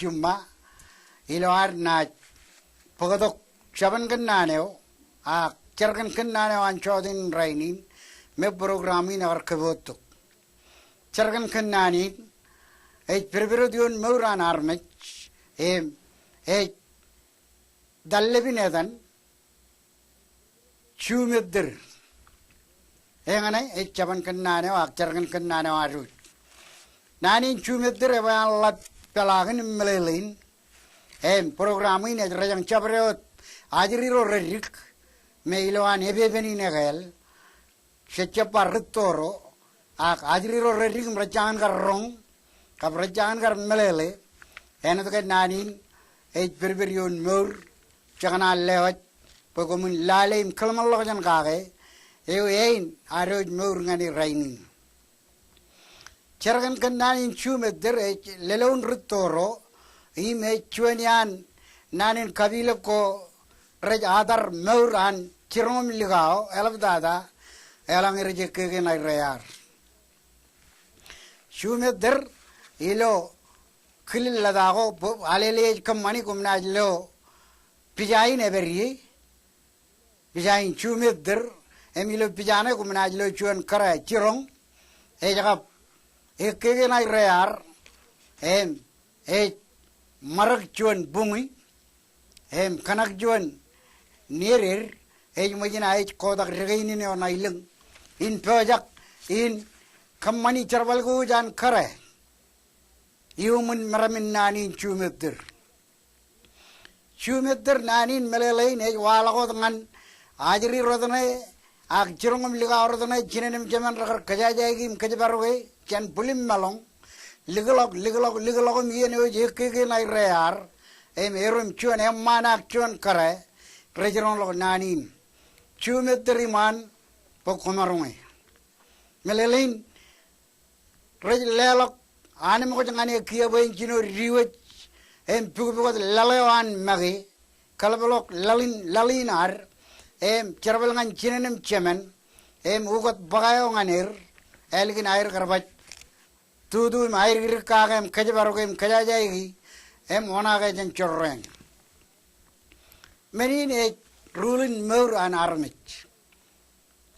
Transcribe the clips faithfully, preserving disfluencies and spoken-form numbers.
Jumma ilo ad naaj bōktok jabōn kōnnaan eo ak jerkōn kōnnaan eo an jọteen rainin me program in ekar kōpoottok. Jerkōn kōnnaan in ej pedpedot ioon mour an armej im ej etal lepin etan Jumetder. Eñṇe ej jabōn kōnnaan eo ak jerkōn kōnnaan eo ad wōj. Naan in Jumetder ebwe an ḷap peḷaakin im meḷeḷein. Im program in ej rōjañ jabdewōt ajri ro reddik me ilo an epepen in ekāāl. Jejjab bar rūtto ro, ak ajri ro reddik im rej jañin kar roñ, kab rej jañin kar meḷeḷe, āinwōt ke naan in ej pedped ioon mour, jekōṇaan lewōj bwe koṃwin lale im kōḷmānḷọkjeṇ kake, eo āin ad wōj mour ñan e rainin. Jerkōn kōnnaan in Jumetder ej lōḷōn rūtto ro, im ej juon iaan naan in kapilōk ko rej atar mour an jiroñ im likao, eḷaptata eḷaññe rej ekkeke ṇae rear. Jumetder ilo kilillata ko, bō-, alele ej kōṃṃani koṃ naaj lo pija in epād ie. Pija in Jumetder, im ilo pija ṇe koṃ naaj lo juon kōrā jiroñ, ej kab ekkeke ṇae rear, im ej ṃarōk juon buñi, im kōṇak juon nieded, ej ṃōjin aō ej kotak dekeinnin eo ṇa ilōñ in pojak in kōṃṃani jerbal ko wōj an kōrā. Iuṃwin meram in naan in Jumetder. Jumetder naan in meḷeḷein ej waḷọk wōt ñan ajri rot ṇe ak jiroñ im likao rot ṇe, jinen im jemān, rekar kōjajaiki im kōjparoke jān bwil im meḷoñ. Likḷọk, likḷọk, likḷọk im iien eo ej ekkeke ṇae rear, im erom juon eṃṃaan ak juon kōrā, rej roñḷọk naan in Jumetder iṃaan bwe kwōmaroñe. Meḷeḷein rej leḷọk anemkwōj ñan e kiiō bwe en jino diwōj im pukpukot laḷ eo an make, kōḷapḷọk laḷ in, laḷ in ad, im jerbal ñan jinen im jemān, im ukōt bōkā eo ñan er, ālikin aer kar baj tutu im aer dikdik kake im kōjparoke im kōjajaiki im oṇaake jān jorrāān. Men in ej rule in mour an armej.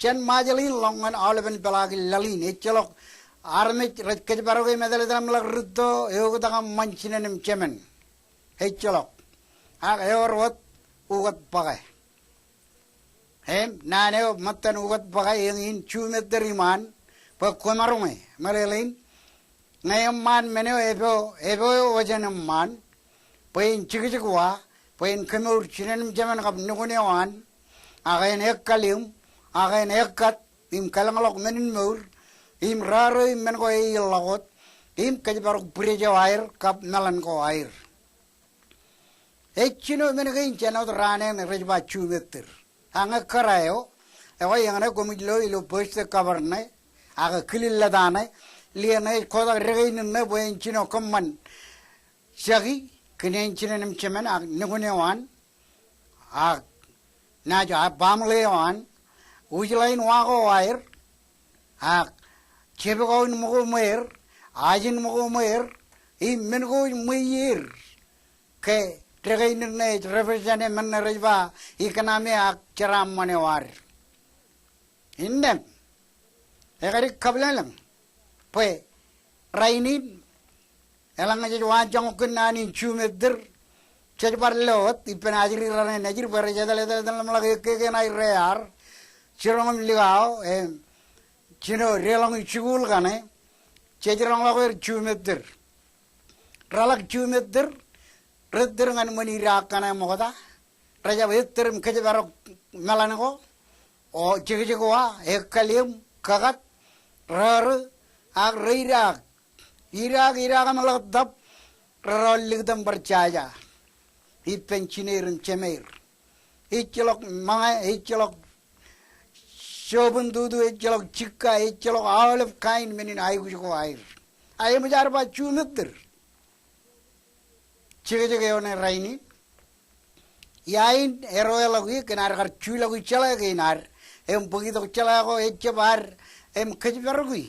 Jān Ṃajeḷ in ḷọk ñan aolepen peḷaakin laḷ in, ejjeḷọk armej rej kōjparoke im etal etal im ḷak rūtto eoktak im ṃan jinen im jemān. Ejjeḷọk. Ak ewōr wōt ukōt bōkā. Im naan eo ṃōttan ukōt bōkā eñin Jumetder iṃaan bwe kwōmaroñe, meḷeḷein. Ñe eṃṃaan men eo epo, epo eo wōj en eṃṃaan, bwe en jekjek wa, bwe en kemour jinen im jemān kab nukun eo an, ak en ekkaliṃ, ak en ekkat, im kalōñḷọk men in mour, im rōrō im men ko eilọk wōt, im kōjparok bwidej eo aer kab meḷan ko aer. Ej jino men kein jān wōt raan eo rej ba Jumetder. Ak ñe kōrā eo, ekwe eñṇe koṃij lo ilo bōjtōk kōbar ṇe, ak kilillata ṇe, liaṇe ej kotak dekeinnin ṇe bwe en jino kōṃṃan jaki, kine in jinen im jemān ak nukun eo an, ak naaj a baaṃle eo an, wūjḷain wa ko aer, ak jebko in ṃōko ṃweer, ajin ṃōko ṃweer, im men ko ej ṃweer. Ke dekeinnin ṇe ej represent e men ṇe rej ba economy ak jeraaṃṃan eo ad. Innām, ekadik kabwilōñlōñ bwe rainin, eḷaññe jej waanjoñak kōn naan in Jumetder, jej bar lo wōt ippān ajri raṇe nejid bwe rej etal etal etal im ḷak ekkeke ṇae rear, jiroñ im likao, im jino deḷọñ in jikuuḷ kaṇe, jej roñḷọk er Jumetder. Reḷak Jumetder, rej ittōr ñan ṃōn idaak kaṇe ṃokta, rejjab ettōr im kōjparok meḷan ko, o jekjek wa, ekkaliṃ, kakat, rōrō, ak reidaak. Idaak, idaak im ḷak tōp, rerọọl likūt im bar jaja ippān jineer im jemeer. Ejjeḷọk ṃōñā, ejjeḷọk jobōn tutu, ejjeḷọk jikka, ejjeḷọk aolep kain men in aikuj ko aer. A eṃōj ad ba Jumetder. Jekjek eo ṇe rainin. Ia in eroeḷọk ie kōn ad kar juḷọk ijjeḷā kein ad, im bōk itok jeḷā ko ejjab ad, im kōjparoki.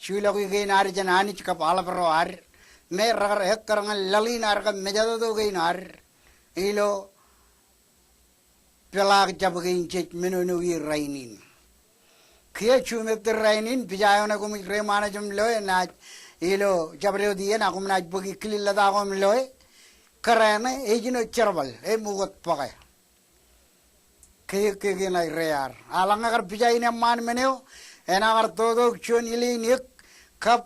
Juḷọk ie kein ad jān Anij kab aḷap ro ad, me rekar ekkar ñan laḷ in ad kab mejatoto kein ad ilo peḷaak jab kein jej menono ie rainin. Kiiō Jumedder rainin, pija eo ṇe koṃij reiṃaanḷọk im loe naaj ilo jabdewōt iien ak koṃ naaj bōki kilillata ko im loe. Kōrā ṇe ej jino jerbal, eṃ ukōt bōke. Ke eō ke enaaj reiaar. Eḷaññe kar pija in eṃṃaan men eo, enaaj kar totok juon iliin eō kab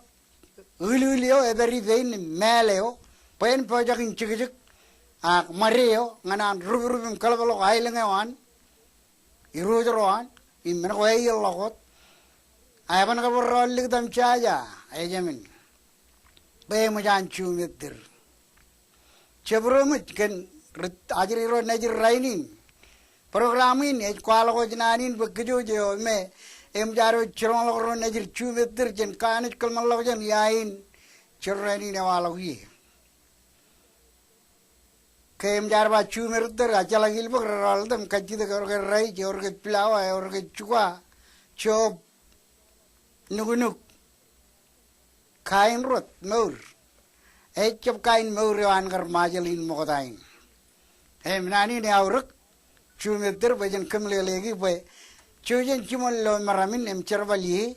ūlūl eo epād ippān im māāl eo bwe en pojak in jikjik ak ṃade eo ñan an ruprup im kōḷapḷọk aelōñ eo an, irooj ro an, im men ko aelōñ ḷọk wōt. Ak eban kab rọọl liktam jaja, ejāmin. Bwe eṃōj an Jumedder. Jabdewōt kōn ri-, ajri ro nejid rainin. Program in ej kwaḷọk wōj naan in bwe kōj wōj eo me eṃōj ad wōj jiroñḷọk ro nejid Jumedder jān kanooj kōḷmānḷọkjeṇ ia in jorrāān in ewaḷọk ie. Ke eṃōj ad ba Jumedder, ejjeḷọk ilbōk, rerọọltok im kajjitōk ewōr ke rice, ewōr ke flour, ewōr ke jukwa, job, nuknuk. Kain rot mour. Ejjab kain mour eo an kar Ṃajeḷ in ṃokta in. Im naan in eaorōk Jumedder bwe jen kōmeḷeḷeiki bwe jouj jen jiṃor lọmọọr in im jerbal ie.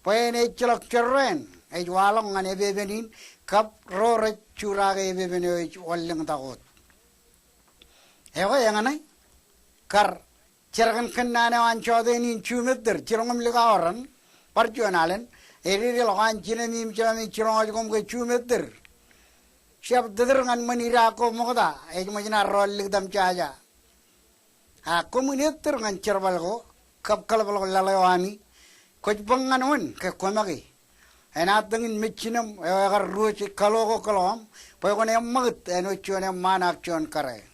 Bwe en ejjeḷọk jorrāān ej waḷọk ñan epepen in kab ro rej juraake epepen eo ej wanlōñtak wōt. Ekwe eñṇe kar jerkān kōnnaan eo an jọteen in Jumedder, jiroñ im likao raṇ, bar juon alen, ededeḷọk an jinemi im jememi jiroñ wōj koṃ ke Jumedder. Jab tōtōr ñan ṃōn idaak ko ṃokta, ej ṃōj ṇa rọọl liktam jaja. Ak koṃwin ettōr ñan jerbal ko, kab kōḷapḷọk laḷ eo ami, kwōj bōk ñan wōn ke kwō make. Enaaj tōñin mejjinōṃ eo ekar ruōj kalo ko kōḷọk aṃ, bwe kwōn eṃṃakūt āinwōt juon eṃṃaan ak juon kōrā.